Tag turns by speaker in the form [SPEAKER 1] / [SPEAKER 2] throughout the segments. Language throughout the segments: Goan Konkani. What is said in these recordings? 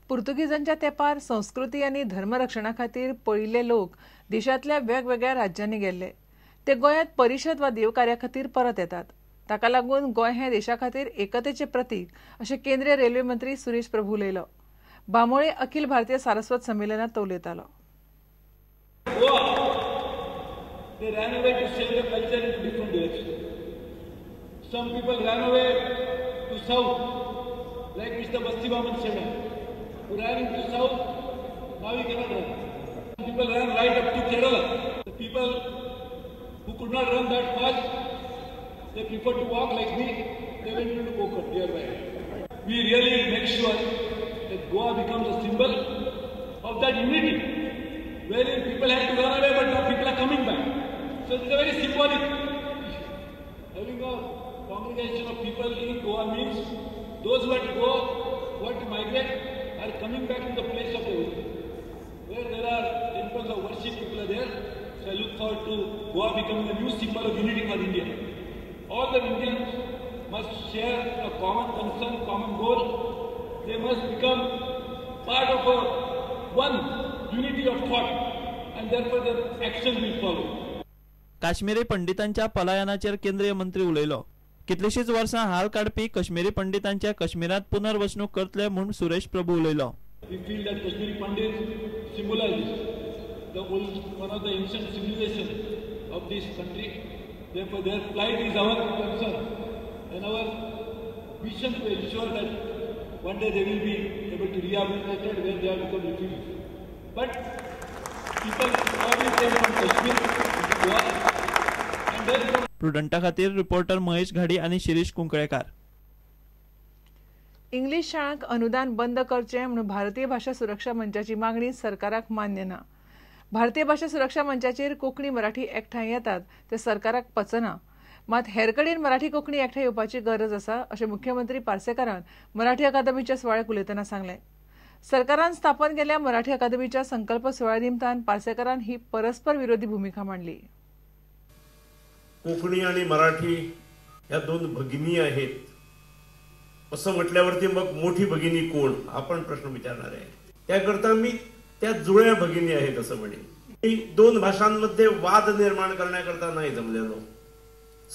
[SPEAKER 1] पुर्तुगीजांच्या तेंपार संस्कृती आनी धर्मरक्षणा खातीर पळिल्ले लोक देशांतल्या वेगवेगळ्या राज्यांनी गेल्ले. ते गोंयांत परिशद वा देवकार्या खातीर परत येतात. ताका लागून गोंय हें देशा खातीर एकतेचें प्रतीक अशें केंद्रीय रेल्वे मंत्री सुरेश प्रभू उलयलो. बांबोळे अखिल भारतीय सारस्वत संमेलनात तो उलयतालो.
[SPEAKER 2] They ran away to save the culture in different directions. Some people ran away to south, like Mr. Basti Baman Shena, who ran into south, now he cannot run. Some people ran right up to Kerala. The people who could not run that fast, they preferred to walk like me, they went into Konkan nearby. We really make sure that Goa becomes a symbol of that unity, wherein people had to run away, but now people are coming back. So it's a very symbolic issue. Having a congregation of people in Goa means those who had to go, who had to migrate, are coming back to the place of their origin, where there are temples of worship, people are there. So I look forward to Goa becoming a new symbol of unity for India. All the Indians must share a common concern, common goal. They must become part of a one unity of thought, and therefore the action will follow.
[SPEAKER 3] Kashmiri पंडितांच्या पलायनाचेर केंद्रीय मंत्री उलयलो. कितलीशीच वर्सां हाल काडपी काश्मीरी पंडितांच्या काश्मीरांत पुनर्वसणूक करतले म्हूण सुरेश प्रभू उलयलो.
[SPEAKER 2] We feel that Kashmiri Pandits symbolizes the old, one of the ancient civilization of this country. Therefore, their plight is our concern and our mission to ensure that one day they will be able to rehabilitate where they have become refugees. But people probably came from Kashmir to Goa and then from
[SPEAKER 3] प्रुडंटा खातीर रिपोर्टर महेश घाडी आनी शिरीष कुंकळेकार.
[SPEAKER 1] इंग्लीश शाळांक अनुदान बंद करचें म्हणून भारतीय भाशा सुरक्षा मंचाची मागणी सरकाराक मान्य ना. भारतीय भाशा सुरक्षा मंचाचेर कोंकणी मराठी एकठांय येतात ते सरकाराक पचना. मात हेर कडेन मराठी कोंकणी एकठांय येवपाची गरज आसा अशें मुख्यमंत्री पार्सेकारान मराठी अकादमीच्या सुवाळ्याक उलयतना सांगलें. सरकारान स्थापन केल्ल्या मराठी अकादमीच्या संकल्प सुवाळ्या निमतान पार्सेकारान ही परस्पर विरोधी भूमिका मांडली.
[SPEAKER 4] कोकणी आणि मराठी या दोन भगिनी आहेत असं म्हटल्यावरती मग मोठी भगिनी कोण हा पण प्रश्न विचारणार आहे. त्याकरता मी त्या जुळ्या भगिनी आहेत असं म्हणेन. मी दोन भाषांमध्ये वाद निर्माण करण्याकरता नाही जमलेलो.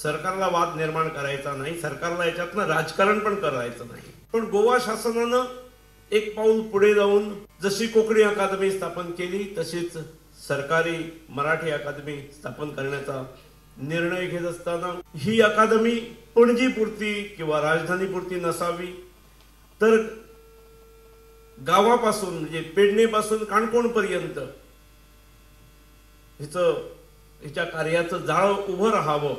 [SPEAKER 4] सरकारला वाद निर्माण करायचा नाही, सरकारला याच्यातनं राजकारण पण करायचं नाही. पण गोवा शासनानं एक पाऊल पुढे जाऊन जशी कोकणी अकादमी स्थापन केली तशीच सरकारी मराठी अकादमी स्थापन करण्याचा निर्णय घेत असताना ही अकादमी पणजी पुरती किंवा राजधानी पुरती नसावी, तर गावापासून म्हणजे पेडणेपासून काणकोणपर्यंत हिच्या कार्याचं जाळं उभं राहावं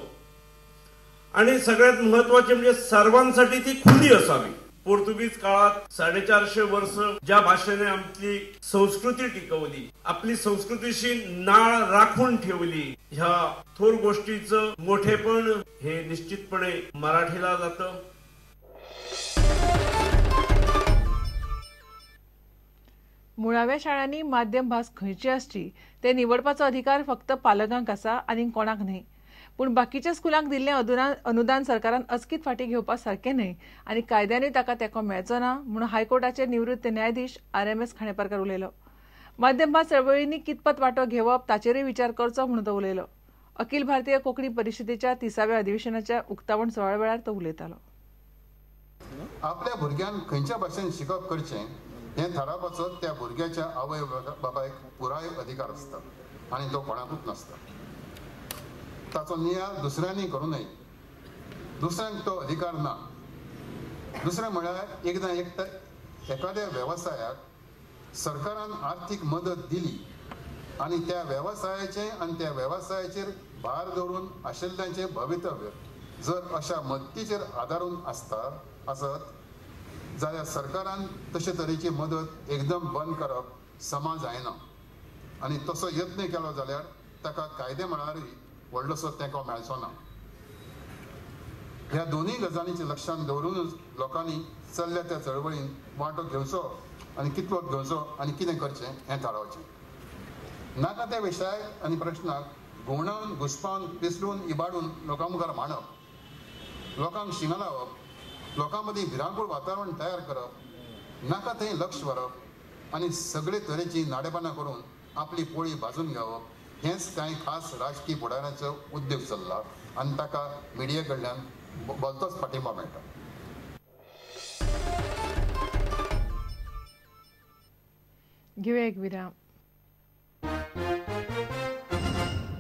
[SPEAKER 4] आणि सगळ्यात महत्त्वाचे म्हणजे सर्वांसाठी ती खुली असावी. पोर्तुगीज काळात 450 वर्ष ज्या भाषेने आपली संस्कृती टिकवली, आपली संस्कृतीशी नाळ राखून ठेवली, ह्या थोर गोष्टीचं मोठेपण हे निश्चितपणे मराठीला जातं.
[SPEAKER 1] मुळाव्या शाळांनी माध्यम भास खंयची आसची ते निवडपाचो अधिकार फक्त पालकांक आसा आनी कोणाक न्हय. पूण बाकीच्या स्कुलांक दिल्लें अनुदान सरकारान अचकीत फाटीं घेवपा सारकें न्हय आनी कायद्यानूय ताका तेंको मेळचो ना म्हणून हायकोर्टाचे निवृत्त न्यायाधीश RMS Khaneparkar उलयलो. माध्यम भास चळवळींनी कितपत वांटो घेवप ताचेरूय विचार करचो म्हणून तो उलयलो. अखिल भारतीय कोंकणी परिशदेच्या 30व्या अधिवेशनाच्या उक्तावण सुवाळ्या वेळार तो उलयतालो.
[SPEAKER 5] आपल्या भुरग्यान खंयच्या भाशेन शिकप करचें हें थारावपाचो त्या भुरग्याच्या आवय बापायक पुराय अधिकार आसता आनी तो कोणाकूच नासता. ताचो नियाळ दुसऱ्यांनी करूं नये, दुसऱ्यांक तो अधिकार ना. दुसरें म्हळ्यार एकदां एखाद्या वेवसायाक सरकारान आर्थीक मदत दिली आनी त्या वेवसायाचें आनी त्या वेवसायाचेर भार दवरून आशिल्ल्यांचें भवितव्य जर अशा मदतीचेर आदारून आसता आसत जाल्यार सरकारान तशे तरेची मदत एकदम बंद करप समा जायना आनी तसो यत्न केलो जाल्यार ताका कायदे मळारूय व्हडलोसो तेंको मेळचो ना. ह्या दोनूय गजालींचें लक्षांत दवरूनच लोकांनी चल्ल्या त्या चळवळीन वांटो घेवचो आनी कितलो घेवचो आनी कितें करचें हें थारावचें. नाका त्या विशयाक आनी प्रश्नाक घुंवडावन घुसपावन पिसडून इबाडून लोकां मुखार मांडप, लोकांक शिंगां लावप, लोकां मदीं भिरांकूळ वातावरण तयार करप, नाका थंय लक्ष व्हरप आनी सगळे तरेची नाडेपणां करून आपली पोळी भाजून घेवप हेंच कांय खास राजकीय फुडाऱ्यांचो उद्योग चल्ला आनी ताका मिडिया कडल्यान भलतोच पाठिंबा मेळटा.
[SPEAKER 1] घेवया एक विराम.